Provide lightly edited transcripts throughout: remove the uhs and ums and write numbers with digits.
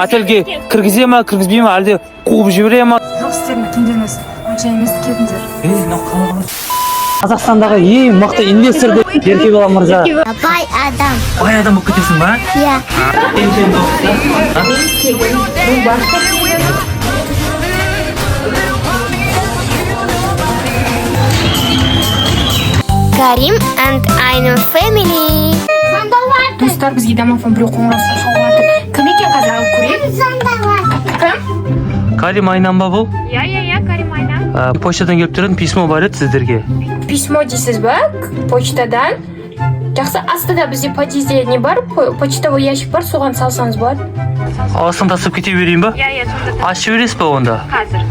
Отельге кіргізе ма, кіргізбей ма, әлде қуып жібере ма? Жоқ, сіздердің киімдеріңіз онша емес, кетіңдер. Ей, мынау қалай? Қазақстандағы ең мықты инвестор деп Еркебұлан мырза. Бай адам. Бай адам болып кетесің ба? Иә. Сен Карим and Айнам Family. Достар, бізге домофон біреу қоңырау соғып жатыр. Кім екен, қазір алып көрейік. Кім? Карим, Айнам ба бұл? Иә, Карим, Айнам. Почтадан келіп тұратын письмо бар еді сіздерге. Письмо дейсіз ба? Почтадан. Жақсы, астыда бізде подъезде не бар? Почтовый ящик бар, соған салсаңыз болады. Астын тастап кете берейін ба? Иә, сонда. Ашып жібересіз ба онда? Қазір.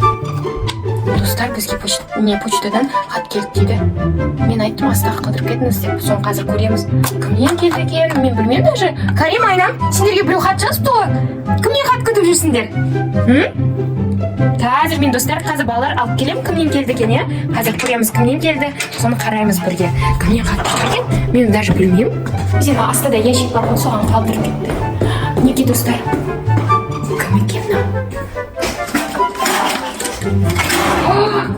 Достар, бізге почта, не, почтадан хат келді дейді. Мен айттым, астыға қалдырып кетіңіз деп. Соны қазір көреміз. Кімнен келді екен? Мен білмеймін даже. Карим, Айнам, сендерге біреу хат жазыпты ғой. Кімнен хат күтіп жүрсіңдер? М? Қазір мен, достар, қазір балалар алып келемін, кімнен келді екен, иә? Қазір көреміз, кімнен келді. Соны қараймыз бірге. Кімнен хат келді екен? Мен даже білмеймін. Бізде астыда ящик бар ғой, соған қалдырып кетті. Мінекей, достар. Кім екен мынау?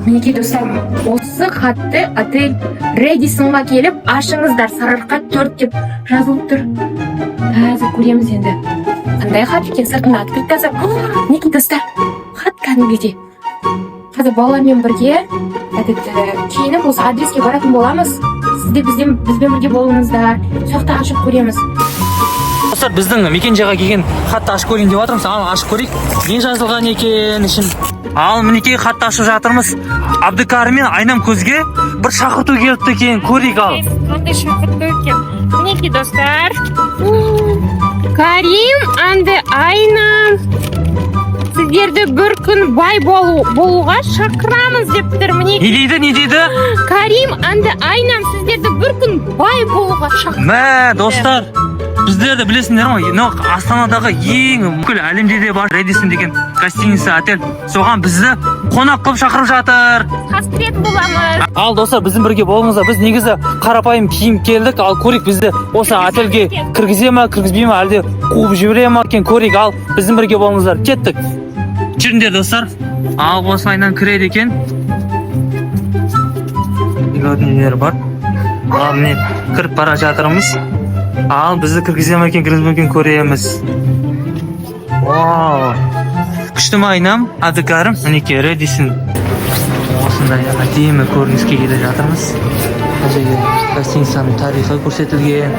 Мінекей, достар, осы хатты отель Редисонға келіп ашыңыздар, Сарыарқа 4 деп жазылып тұр. Қазір көреміз енді. Қандай хат екен, сыртында открыткасы. Мінекей, достар, хат кәдімгідей. Қазір балалармен бірге этот, киініп, осы адреске баратын боламыз. Сіз де бізбен бірге болыңыздар. Сол жақта ашып көреміз. Достар, біздің мекенжайға келген хатты ашып көрейін деп жатырмыз. Ал, ашып көрейік, не жазылған екен ішін. Ал, мінекей, хатты ашып жатырмыз. Әбдікәрім мен Айнам көзге бір шақырту келіпті екен, көрейік ал. Қандай шақырту екен? Мінекей, достар. Карим and Айна, сіздерді бір күн бай болуға шақырамыз деп тұр, Не мінекей. дейді, не дейді? Карим and Айнам, сіздерді бір күн бай болуға шақырамыз. Мә, достар, біздерді білесіңдер ғой, мынау Астанадағы ең, бүкіл әлемде де бар Редисон деген гостиница, отель, соған бізді қонақ қылып шақырып жатыр. Қаз кіретін боламыз. Ал, достар, біздің бірге болыңыздар. Біз негізі қарапайым киім келдік. Ал, көрейік, бізді осы отельге кіргізе ма, кіргізбей ма, әлде қуып жібере ма екен, көрейік. Ал, біздің бірге болыңыздар, кеттік, жүріңдер, достар. Ал, осылайынан кіреді екен, нелер бар. Ал, міне, кіріп бара жатырмыз. Ал, бізді кіргізе ма екен, кіргізбей ме екен, көреміз. Вау, күшті ма, Айнам, Әбдікәрім? Мінекей, Редисон, осындай әдемі көрініске келе жатырмыз. Мына жерде гостиницаның тарихы көрсетілген.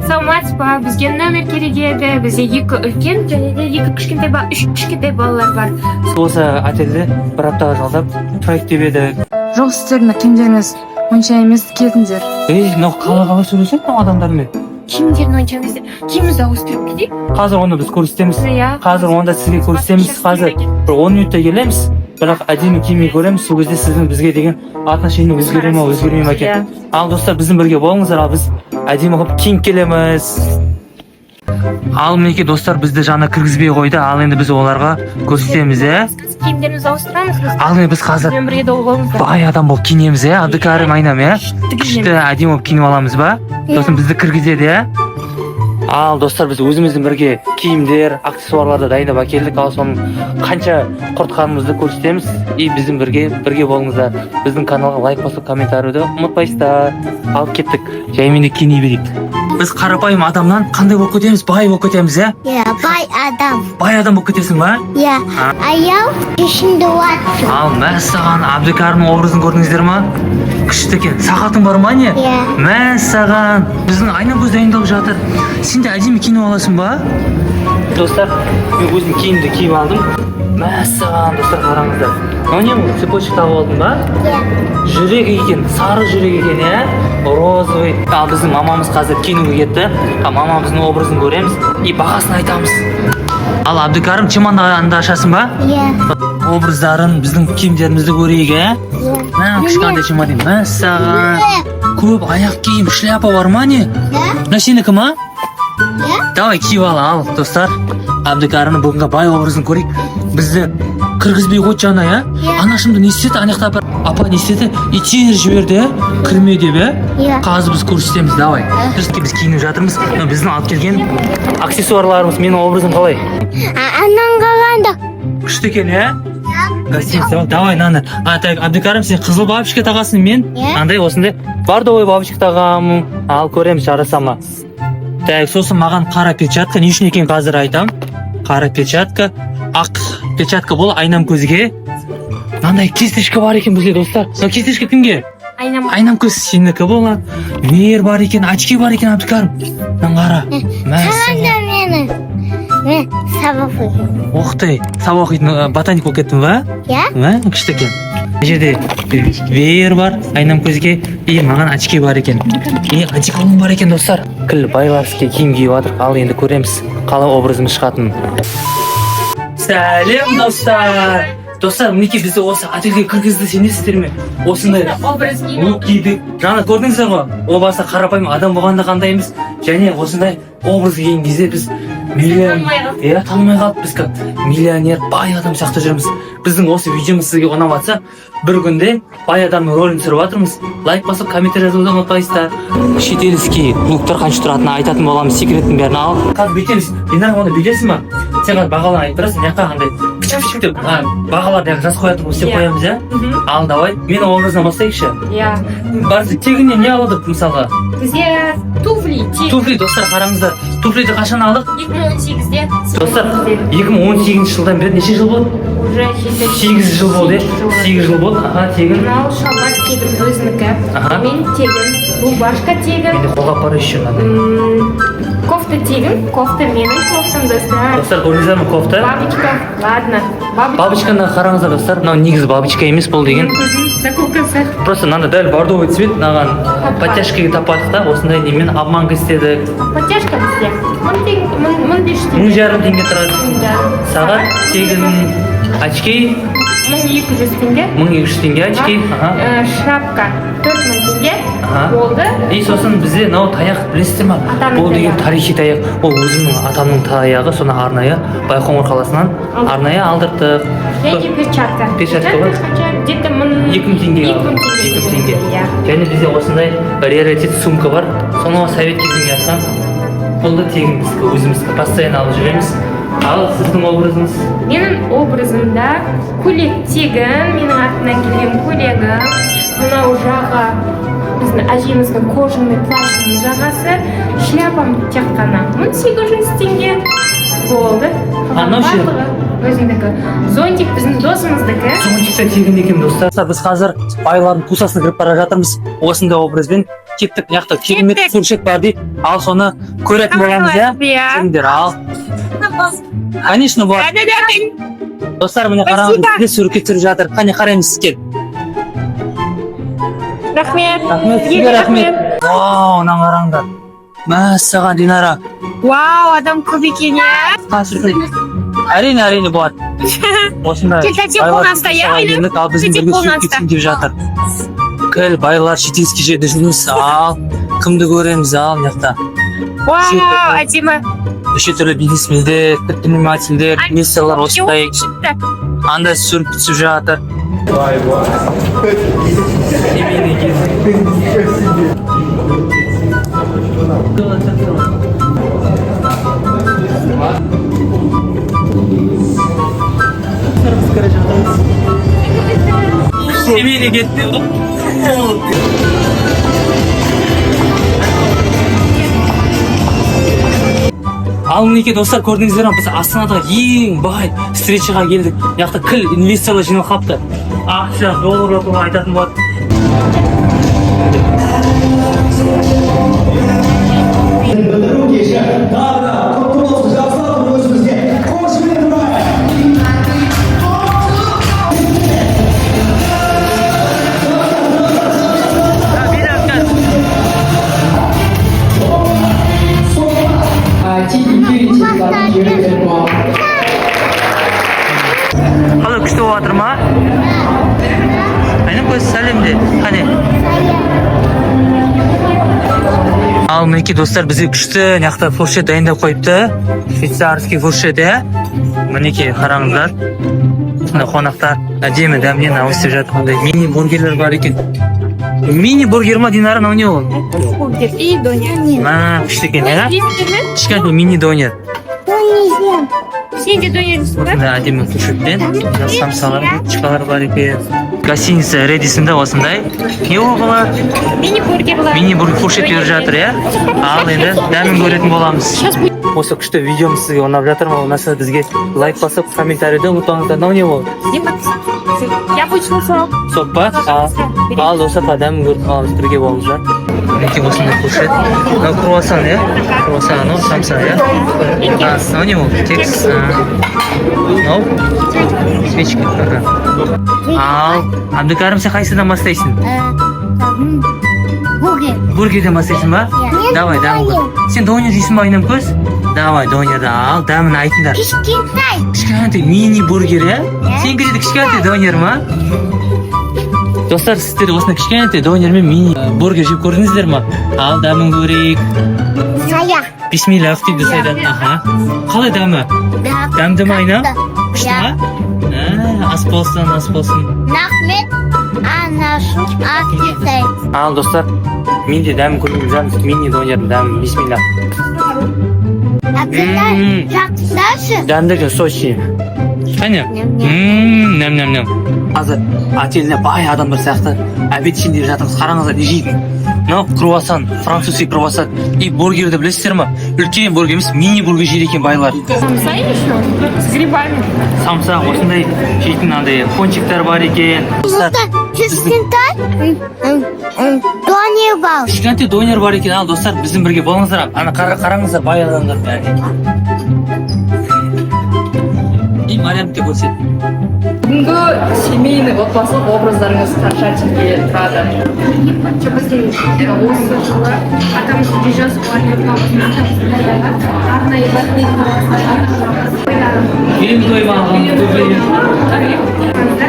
Саламатсыз ба, бізге номер керек еді. Бізде екі үлкен және де екі кішкентай, үш кішкентай балалар бар. Осы отельде бір аптаға жалдап тұрайық деп едік. Жоқ, сіздердің киімдеріңіз онша емес, кетіңдер. Ей, мынау қалай сөйлеседі мынау адамдармен? Киімдерін онша емес. Киімімізді ауыстырып кетейік. Қазір оны біз көрсетеміз. Иә. Қазір онда сізге көрсетеміз. Қазір бір 10 минутта келеміз, бірақ әдемі киіммен көреміз. Сол кезде сіздің бізге деген отношение өзгере ма, өзгермей ма екен. Ал, достар, біздің бірге болыңыздар. Ал, біз әдемі қылып киініп келеміз. Ал, мінекей, достар, бізді жаңа кіргізбей қойды. Ал, енді біз оларға көрсетеміз, иә. Біз киімдерімізді ауыстырамыз біз. Ал, енді біз қазір Бізбен бірге болыңыздар. Бай адам болып киінеміз, иә, Әбдікәрім, Айнам, иә, күшті әдемі болып киініп аламыз ба, сосын бізді кіргізеді, иә. Ал, достар, біз өзіміздің бірге киімдер, аксессуарларды дайындап әкелдік. Ал, соның қанша құртқанымызды көрсетеміз. И біздің бірге болыңыздар. Біздің каналға лайк басып, комментарийді ұмытпайсыздар. Ал, кеттік, жаймен де киіне берейік. Біз қарапайым адамнан қандай болып кетеміз? Бай болып кетеміз, иә. Иә, бай адам. Бай адам болып кетесің ба? Иә. Аяу ішінде жатыр. Ал, мәссаған, Әбдікәрімнің образын көрдіңіздер ма? Күшті екен. Сағатың бар ма, не? Иә. Мәссаған, біздің Айнагөз дайындалып жатыр. Сен де әдемі киініп аласың ба? Достар, мен өзім киімді киіп алдым. Мәссаған, достар, қараңыздар, мынау не? Бұл цепочка тағып алдың ба? Иә. Жүрек екен, сары жүрек екен, иә, розовый. Ал, біздің мамамыз қазір киінуге кетті. Ал, мамамыздың образын көреміз и бағасын айтамыз. Ал, Әбдікәрім, чемоданды ашасың ба? Иә. Образдарын, біздің киімдерімізді көрейік, иә. Иә. Мә, кішкентай чемодан, мәссаған, көп аяқ киім, шляпа бар ма, не? Иә. Мына сенікі ма? Иә. Давай, киіп ал. Ал, достар, Әбдікәрімнің бүгінгі бай образын көрейік. Бізді кіргізбей қойды жаңа, иә? Иә. Анашымды не істеді ана жақта? Апа не істеді? Итеріп жіберді, иә, кірме деп, иә? Иә. Қазір біз көрсетеміз. Давай, біз киініп жатырмыз. Мынау біздің алып келген аксессуарларымыз. Менің образым қалай? Анан қалғанда. Күшті екен, иә? Гостиница. Давай мынаны. А, так, Әбдікәрім, сен қызыл бабочка тағасың, мен Иә. андай осындай бордовый бабочка тағамын. Ал, көреміз, жараса ма. Так, сосын маған қара перчатка, не үшін екенін қазір айтамын. Қара перчатка, ақ перчатка бұл Айнам көзге. Мынандай кисточка бар екен бізде, достар. Мынау кисточка кімге? Айнам. Айнам көз, сенікі болады. Веер бар екен, очки бар екен. Әбдікәрім, мынаны қара. Мәссаған. Қараңдар мені. Мен сабақ оқимын. Ух ты, сабақ оқитын ботаник болып кеттің ба? Иә. Мә, күшті екен. Мына жерде веер бар Айнам көзге, и маған очки бар екен, и одеколон бар екен. Достар, кіл байларский киім киіп жатыр. Ал енді көреміз қалай образымыз шығатынын. Сәлем, достар! Достар, мінекей, бізді осы отельге кіргізді. Сенесіздер ме, осындай Образ. Лук кидік. Жаңа көрдіңіздер ғой, о баста қарапайым адам болғанда қандаймыз және осындай образ киген кезде біз миллион Танымай қалдық. Иә, танымай қалдық. Біз как миллионер, бай адам сияқты жүрміз. Біздің осы видеомыз сізге ұнап жатса, бір күнде бай адамның рөлін түсіріп жатырмыз, лайк басып, комментарий жазуды ұмытпайсыздар. Шетелский луктар қанша тұратынын айтатын боламыз, секреттің бәрін. Ал қазір бүйтеміз. Динара, оны бүйтесің ба? Сен қазір бағаларын айтып тұрасың, мына жаққа андай пічіп деп бағаларды жазып қоятын болып істеп Иә. қоямыз, иә? Ал, давай, менің образынан бастайықшы. Иә. Барсы, тегіннен не алдық мысалға? Бізде туфли тегін. Туфли. Достар, қараңыздар, туфлиді қашан алдық? 2018-де. Достар, 2018 жылдан бері неше жыл болды? Уже жеті. 8 жыл болды, иә, 8 жыл болды. Аха, тегін. Мынау шалбар тегін, өзінікі. Аха. Мен тегін, рубашка тегін. Менде қолғап бар еще мынандай. Кофта тегін, кофта менің кофтам, достар. Достар, көрдіңіздер ме, кофта? Бабочка, ладно, бабочка. Бабочканы қараңыздар, достар. Мынау негізі бабочка емес, бұл деген Көзім закупкасы. Просто мынандай дәл бордовый цвет, мынаған подтяжкаға таппадық та, осындай немен обманка істедік. Подтяжка бізде 1000 теңге, 1500 теңге. 1500 теңге тұрады. Да. Сағат тегін, очки. 1200 теңге. 1200 теңге очки, аха. Шапка 4000 теңге. Аха. Болды. И сосын бізде мынау таяқ, білесіздер ма? Атамның Бұл деген таяғы. тарихи таяқ. Ол өзімнің атамның таяғы. Соны арнайы Байқоңыр қаласынан арнайы алдырттық. Және де перчатка. Перчатка бар? Қанша? Где-то мың. 2000 теңге. 2000 теңге. 2000 теңге. Иә. Және бізде осындай раритет сумка бар, сонау совет кезінен жатқан. Бұл да тегін, біздікі, өзіміздікі, постоянно алып жүреміз. Ал сіздің образыңыз? Менің образымда көйлек тегін, менің артымнан келген көйлегім. Мынау жаға біздің әжеміздің кожаный плащының жағасы. Шляпам тек қана 1800 теңге. Болды. А, мынау ше? Барлығы өзімдікі. Зонтик біздің досымыздікі. Зонтик та тегін екен, достар. Біз қазір байлардың тусасына кіріп бара жатырмыз. Осындай образбен кеттік. Мына жақта керемет суретшік бар дейді. Ал, соны көретін боламыз, иә? Иә. Жүріңдер. Ал, конечно, болады. Достар, міне, қараңыз, бізде суретке түсіріп жатыр. Қане, қараймыз, кел. Рахмет. Рахмет сізге, рахмет. Вау, мынаны қараңдар! Мәссаған, Динара! Вау, адам көп екен, иә? Әрине, әрине, болады. Осындай Кел, тәте, байлар қолынан ұста, иә, тусаға Айнұр? келдік. Ал, біздің Тәте, бірге қолынан суретке ұста. түсейін деп жатыр. Кіл байлар шетелский жерде жүрміз. Ал, кімді көреміз? Ал, мына жақта Вау, әдемі. неше түрлі бизнесмендер, предпринимательдер, инвесторлар осындай андай суретке түсіп жатыр. Семейный кез. Біз кіре жатырмыз. Семейный кетті. Ал, мінекей, достар, көрдіңіздер ме, біз Астанадағы ең бай встречаға келдік. Мына жақта кіл инвесторлар жиналып қалыпты. Ақша, доллар туралы айтатын болады. Бітіру кеші тағы да құтты болсын, жақсылап өзімізге қошемет ұрайық. Қалай, күшті болып жатыр ма? Айнам көз, сәлем де, қане. Ал мінекей, достар, бізге күшті мына жақта фуршет дайындап қойыпты, швейцарский фуршет, иә. Мінекей, қараңыздар, осындай қонақтар әдемі дәмнен ауыз істеп жатыр. Қандай мини бургерлер бар екен! Мини бургер ма, Динара, мынау не ол? Бургер и донер. Мә, күшті екен, иә, кішкентай мини донер. Донер. Сен де донер жейсің ба? Осындай әдемі фуршетпен самсалар, булочкалар бар екен. Гостиница Рэдиссонда осындай не ол, бала? Мини бургерлар. Мини бургер, фуршет беріп жатыр, иә. Ал енді дәмін көретін боламыз. Сейчас будет. Осы күшті видеомыз сізге ұнап жатыр ма? Ұнаса, бізге лайк басып, комментарийді ұмытпаңыздар. Мынау не ол? Яблочный сок. Сок па? Ал достар, дәмін көріп қаламыз, бірге болыңыздар. Мінекей, осындай фуршет. Мынау круассан, иә, круассан. Анау самса, иә. А мынау не ол? Кекс. А, мынау свечка. Аха. Ал, Әбдікәрім, сен қайсыдан бастайсың? Бургер. Бургерден бастайсың ба? Иә. Давай, дәмін көр. Сен донер жейсің ба, Айнамкөз? Давай, донерді ал, дәмін айтыңдар. Кішкентай. Кішкентай мини бургер, иә. Сенікі де кішкентай донер ма? Достар, сіздер осындай кішкентай донер мен мини бургер жеп көрдіңіздер ма? Ал дәмін көрейік. Саяқ. Бисмиллах дейді сайдан. Аха, қалай дәмі? Дәмді ма, Айна? Күшті ма? Ә, ас болсын, ас болсын. Рахмет. Анашы әкесі. Ал, достар, мен де дәмін көрмей жатырмыз, мини донердің дәмін. Бисмилля. Әкелер, жақсашы. Дәмді екен, сочный. Қане? Ням-ням. Ням, ням, ням. Қазір отельде бай адамдар сияқты обед ішейін деп жатырмыз. Қараңыздар, не жейтін. Мынау круассан, французский круассан и бургерді білесіздер ма? Үлкен бургер емес, мини бургер жейді екен байлар. Самса еще с грибами. Самса, осындай жейтін андай пончиктар бар екен. Достар, Кішкентай донер бар. Кішкентай донер бар екен. Ал, достар, біздің бірге болыңыздар. Ана қараңыздар, бай адамдар бәрі. И Мариямды да көрсет. Бүгінгі семейный, отбасылық образдарыңыз қанша теңге тұрады? Біздің осы жылы атамыздың 100 жас арнап, атамыздың аяғы арнайы Батмен қаласында. Менің тойыма алған көйлегім.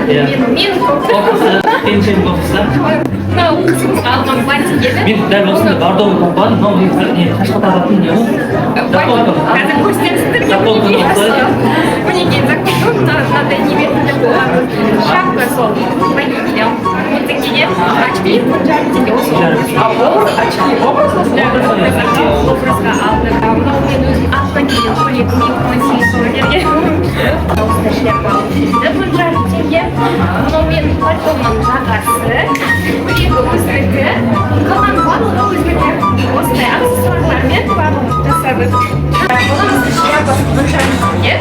Иә. Мен Кофтасы, келіншегімнің кофтасы. Мынау қызымызға алған платье еді. Мен дәл осындай бордовый компания, мынау не, шашқа тағатын не ол? Заколка. Қазір көрсетемін сіздерге. Заколканы осылай. Мінекей, заколка. Мынандай немен болған шапка, сол водителя, 10 теңгеге, очки 1,5 теңге осы. А образ, очки образ? Да, образға алдық. Мынау мен өзім аттан келген көйлегім, 2018 жылы келген. Осындай шляпа алып келді, 1,5 теңге. Мынау менің пальтомның жағасы, көйлегі өзінікі, қалған барлығы өзінікі. Осындай аксессуарлармен барлығын жасадық. Бұның шляпасы 1,5 теңге.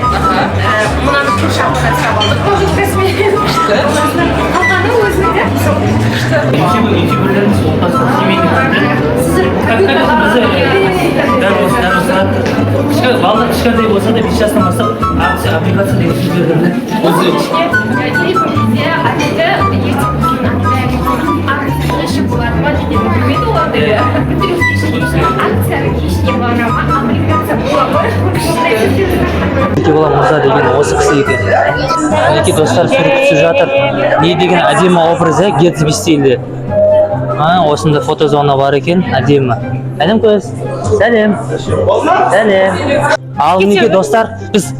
Мынаны күл шапкадан сұрап алдық кожушкасымен. Қалғаны өзінікі сол. Ютуберлеріміз отбасы, семейный контент. Как бізде дәл осы кішкентай балалар, кішкентай болса да, 5 жастан бастап акция, облигация деген сөздерді өзі. Телефон кезде отельде ертең біздің акция кеші болады ма деген білмейді олар. Бітіру кеші, акцияның кешіне бара ма, облигация бола ма? Еркебұлан мырза деген осы кісі екен. Мінекей, достар, суретке түсіп жатыр. Не деген әдемі образ, иә, Гетсби стилінде. А, осында фотозона бар екен, әдемі. Көз, сәлем, сәлем! Ал мінекей, достар, біз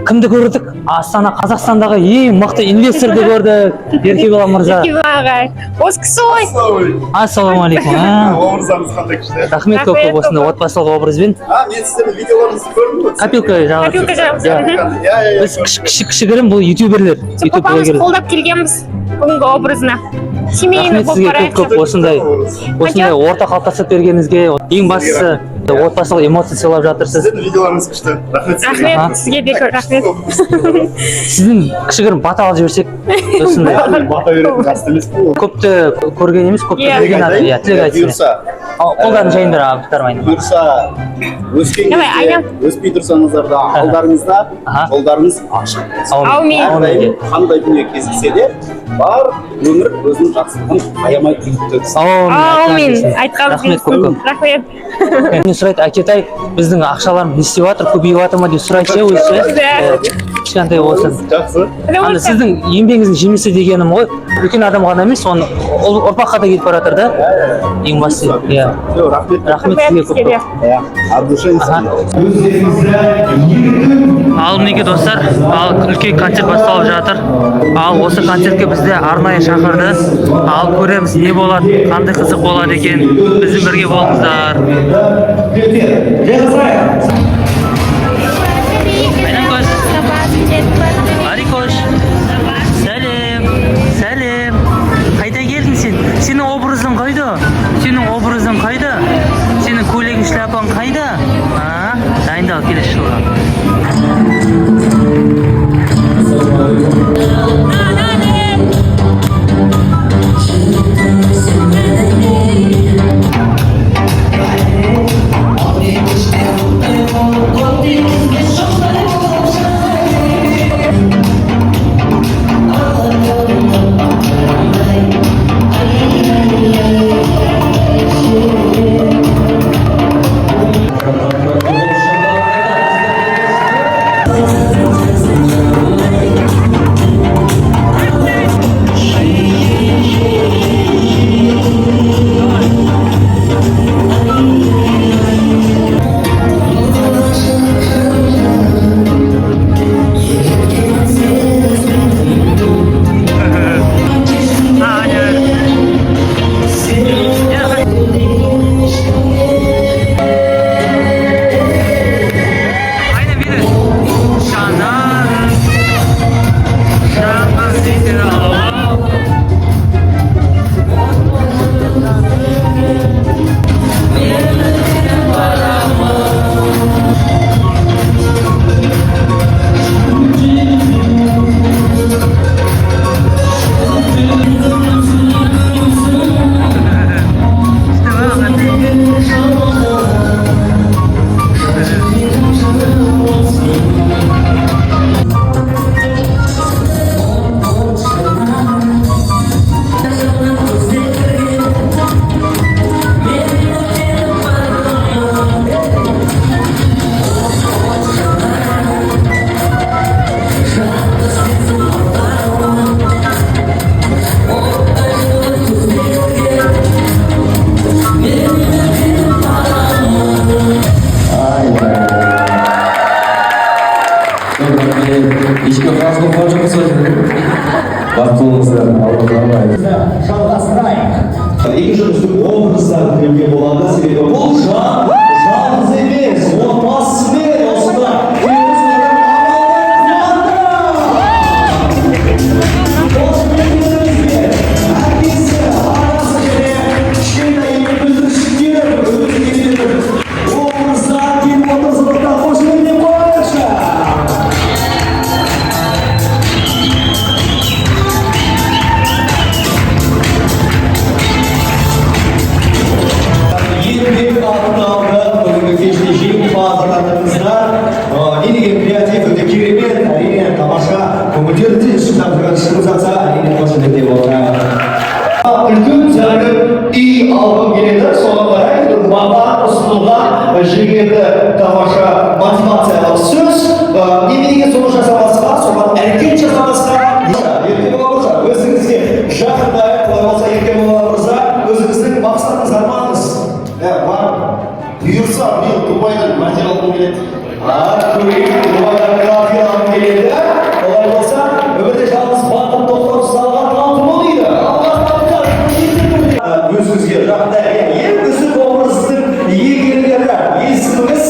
кімді көрдік? Астана, Қазақстандағы ең мықты инвесторды көрдік, Еркебұлан мырза. Ағай, осы кісі ғой. Ассалаумағалейкум. А, Образдарыңыз қандай күшті! Рахмет көп көп, осындай отбасылық образбен. А, мен сіздердің видеоларыңызды көрдім ғой. Копилка жағады. Копилка жағамыз. Иә. Иә, иә, иә. Біз кішігірім бұл ютуберлер, ютуб Папамыз блогерлер. қолдап келгенбіз бүгінгі образына, семейный Рахмет болып сізге көп барайық көп деп. осындай орта қалыптастырып бергеніңізге. Ең бастысы, отбасылық эмоция сыйлап жатырсыз. Сіздердің видеоларыңыз күшті, рахмет сізге. Рахмет сізге де көп рахмет. Сіздің кішігірім бата алып жіберсек осындай. Мен бата беретін жаста емеспін ғой. Көпті көрген емес, көпті Иә. білген адам, иә. Тілек айтсын. Бұйырса, Ал, қолдарын жайыңдар, Абдыкәрім, айналайын. бұйырса, өскен Давай, кезде Айна. өспей тұрсаңыздар да, алдарыңызда жолдарыңыз ашық болсын. Аумин. Әрдайым қандай дүние кезіксе де, бар өмір өзінің жақсылығын аямай үйіп төксін. Аумин. Аумин, айтқан. Рахмет көп көп. Рахмет. Мен сұрайды, Әкетай, біздің ақшаларымыз не істеп жатыр, көбейіп жатыр ма деп сұрайды ше өзі ше. Да. Иә. Кішкентай болсын. Жақсы. Анда сіздің еңбегіңіздің жемісі дегенім ғой, үлкен адам ғана емес, оны ұрпаққа да кетіп бара жатыр да. Ең бастысы, иә. Все, рахмет. Рахмет сізге көп көп. Иә, от души. Ал мінекей, достар, ал үлкен концерт басталып жатыр. Ал осы концертке бізді арнайы шақырды. Ал көреміз, не болады, қандай қызық болады екен. Біздің бірге болыңыздар. Айнакош, Арикош, сәлем, сәлем. Қайда келдің сен? Сенің образың қайда? Сенің образың қайда? Сенің көйлегің, шляпаң қайда? А? Дайындал келесі жылға. Aynen biri. Şanan. Şanan seni alamam. İşte böyle. Ешкім қарыз болып қалған жоқпыз ғой. Бақытты болыңыздар, Алла. Жалғастырайық. Екінші үздік образдарды деуге болады, себебі бұл жан жалғыз емес, отбасымен осында келесілердің амалдап қуанды. Қошеметтеріңізбен әкесі, анасы және кішкентай бүлдіршіндер өте керемет образдар киіп отыр, сондықтан қошеметтеп қояйықшы. Еңбек ақталды бүгінгі кеште жеңімпаз атандыңыздар. Не деген креатив, өте керемет, әрине, тамаша. Көңілдері де шығып жатса, әрине, қошеметтеп отырайық. Үлкен зәулім үй алғым келеді, соған қарай маған ұсынылған жігерді тамаша мотивациялық сөз. Неменеге соны жасамасқа, соған әрекет жасамасқа. Еркебұлан мырза, өзіңізге жақындайық. Олай болса, Еркебұлан мырза, өзіңіздің мақсатыңыз, арманыңыз? Иә, бар. Бұйырса, биыл Дубайдан квартира алғым келеді. А, көрейік, Дубайдан квартира алғым келеді. Олай болса, өмірде жалғыз бақыт тоқтаусыз алға талпыну дейді. Алға талпыну. Өзіңізге жақындайық. Ең үздік образдың иегерлері. Есіміңіз?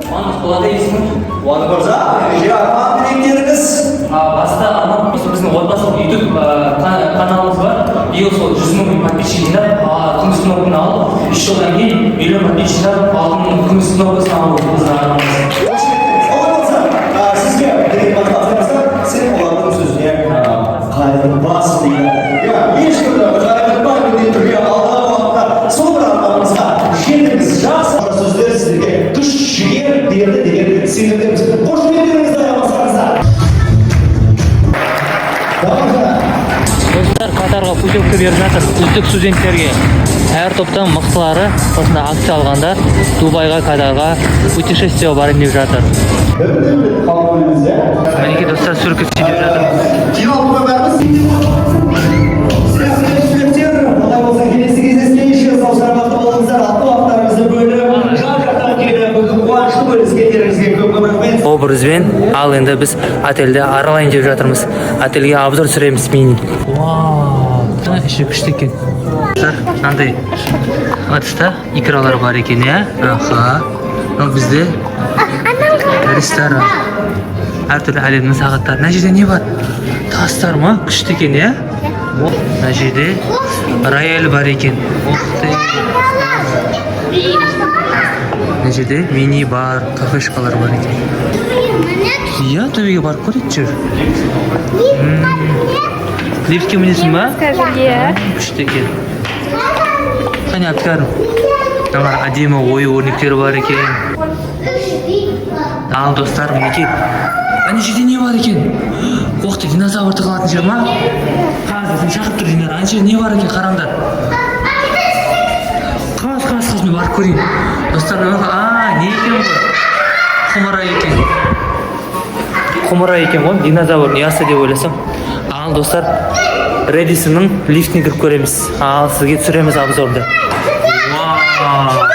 Қуандық болады есімім. Қуандық мырза, ендеше арман, тілектеріңіз? Баста арман осы біздің отбасылық YouTube каналымыз бар. Биыл сол 100 000 подписчик жинап, күміс кнопканы алып, 3 жылдан кейін миллион подписчик жинап, алтын күміс кнопкасын алу біздің арманымыз. Қошеметтіңіз. Олай болса, сізге деген мотивациямызда сен олардың сөзіне қайырмас дейді. Иә, ешкімді қайырмай, міндетті түрде алдағы уақытта сол бір арманыңызға жетіңіз. Жақсы сөздер сіздерге күш жігер берді деген сенімдеміз. Қошеметтеріңізді аямасаңыздар. Тамаша. Достар, Катарға путевка беріп жатыр үздік студенттерге. Әр топтан мықтылары осында акция алғандар Дубайға, Катарға путешествие барайын деп жатыр. Мінекей. Достар, суретке түсейін деп жатыр. Жиналып қой бәріміз. Сәлеметсіздер. Олай болса, келесі кездескенше сау саламатты болыңыздар. Алтын уақыттарыңызды бөліп, жан жақтан келіп, бүгін қуанышты бөліскендеріңізге көп көп рахмет. Образбен. Ал енді біз отельді аралайын деп жатырмыз, отельге обзор түсіреміз мини. Вау, іші күшті екен. Достар, мынандай ыдыста икралар бар екен, иә. Аха, мынау бізде ресторан, әртүрлі әлемнің сағаттары. Мына жерде не бар? Тастар ма? Күшті екен, иә. О, мына жерде рояль бар екен. Ух ты, мына жерде мини бар, кафешкалар бар екен. Иә, төбеге барып көрейік, жүр. Лифтке мінесің ба? Скажи, иә. Күшті екен. Қане, Әбдікәрім, мыналар әдемі ою өрнектері бар екен. Ал, достар, мінекей, ана жерде не бар екен? Ох ты, динозавр тығылатын жер ма? Қазір сені шақырып тұр Динара. Ана жерде не бар екен, қараңдар. Қаз, қаз, қаз, мен барып көрейін. Достар, мына, а, не екен бұл? Құмыра екен, құмыра екен ғой, динозаврдың ұясы деп ойласам. Ал, достар, Рэдисонның лифтіне кіріп көреміз. Ал сізге түсіреміз обзорды. Вау,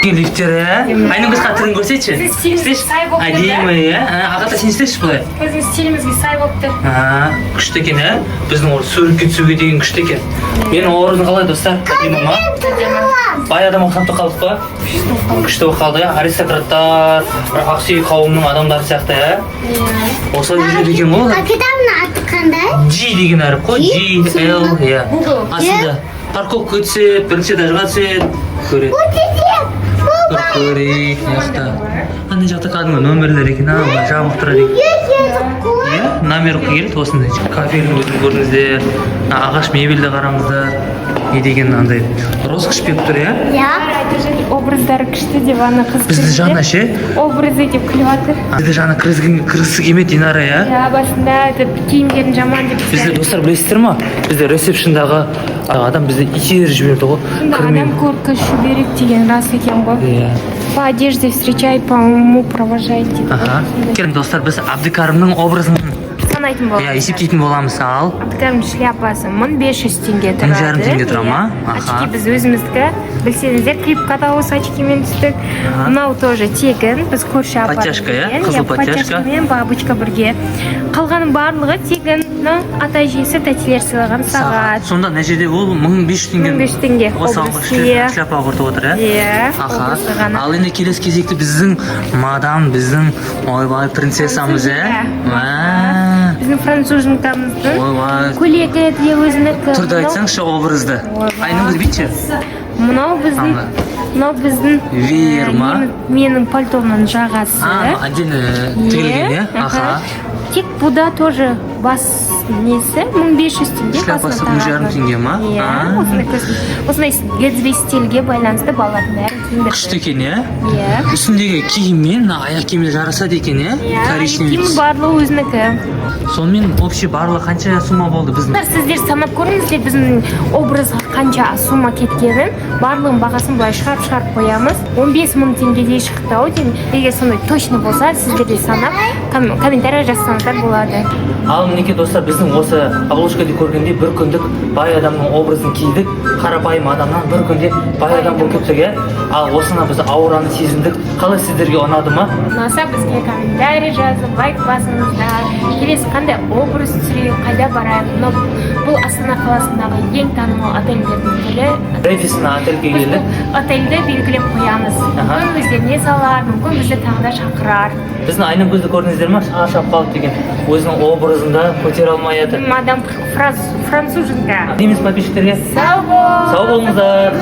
лифттер, иә. Айнагүл, түрін көрсетші. Біздің стилімізге сай болып тұр, Әдемі, иә. Ағата, сен істеші былай. Біздің стилімізге сай болып тұр. А, күшті екен, иә. Біздің орыс суретке түсуге деген күшті екен. Менің образым қалай, достар? Әдемі ма? Бай адам ұқсап та қалдық па? Күшті болып қалды, иә. Аристократтар, бір ақсүйек қауымның адамдары сияқты, иә. Осылай жүреді екен ғой олар. А кітабының аты қандай? G деген әріп қой. G, L, иә. Google. Астында парковкаға түседі, бірінші этажға түседі. Көреді. Бір көрейік мына жақта. Ана жақта кәдімгі номерлер екен, а, мына жабық тұрады екен. Иә, номер келеді осындай. Кафенің өзін көрдіңіздер. Мына ағаш мебельді қараңыздар. Не деген андай роскошь беріп тұр, иә? Иә. Айтып, образдары күшті деп ана қыз Бізді күлді. жаңа ше? Образы деп күліп жатыр. Бізді жаңа кіргісі келмеді Динара, иә? Иә, басында деп киімдерін жаман деп. Бізді, достар, білесіздер ма? Бізді ресепшндағы адам бізді итеріп жіберді ғой. Сонда Кірмей. адам көркі шүберек деген рас екен ғой. Иә. По одежде встречай, по уму провожай дейді ғой. Аха. Келін, достар, біз Әбдікәрімнің образын Санайтын боламыз. Иә, есептейтін боламыз. Ал. Әбдікәрім шляпасы 1500 теңге тұрады. 1500 теңге тұра ма? Иә. Аха. Очки біз өзіміздікі. Білсеңіздер, клипқа да осы очкимен түстік. Мынау тоже тегін. Біз көрші апа. Подтяжка, иә? Қызыл подтяжка. Подтяжка мен бабочка бірге. Қалғанның барлығы тегін. Мынау ата әжесі, тәтелер сыйлаған сағат. Сонда мына жерде ол 1500 теңге. 1500 теңге. Осы Образ, иә. шляпа құртып отыр, иә? Иә, Аха. образы ғана. Ал енді келесі кезекті біздің мадам, біздің, ойбай, принцессамыз, иә? Мә. Біздің француженкамыздың Ойбай. көйлегі де өзінікі. Түрді айтсаңшы, образды. Ойбай. Айнагүл, бүйтші. Мынау біздің Ана. Мынау біздің Веер ма? Менің пальтомның жағасы. А, отдельно тігілген, иә? Аха. Тек бұда тоже бас несі 1500 теңге. Шляпасы басына 1500 тағатын. Теңге ма? Иә, А. осындай осындай Гэтсби стильге байланысты балалардың бәрін киіндірді. Күшті екен, иә? Иә. Үстіндегі киіммен мына аяқ киімі жарасады екен, иә? Иә, Коричневый. киім барлығы өзінікі. Сонымен, общий барлығы қанша сумма болды біздің? Достар, сіздер санап көріңіздер біздің образға қанша сумма кеткенін. Барлығын бағасын былай шығарып шығарып қоямыз. 15 мың теңгедей шықты ау деймін. Егер сондай точно болса, сіздер де санап комментарий жазсаңыздар болады. Ал мінекей, достар, біздің осы обложкада көргендей, бір күндік бай адамның образын кидік. Қарапайым адамнан бір күнде бай адам болып кеттік, иә. Ал осыны біз аураны сезіндік. Қалай, сіздерге ұнады ма? Ұнаса, бізге комментарий жазып, лайк басыңыздар. Келесі қандай образ түсірейік, қайда барайық? Мынау бұл Астана қаласындағы ең танымал отельдердің бірі. Рэдисон отельге Біз келдік. бұл отельді белгілеп қоямыз. Аха. Мүмкін, өздеріне салар, мүмкін, бізді тағы да шақырар. Біздің Айнагүлді көрдіңіздер ма? Шаршап қалды деген, өзінің образында көтере алмай жатыр. Мадам француженка. Дейміз подписчиктерге. Сау бол. Сау болыңыздар.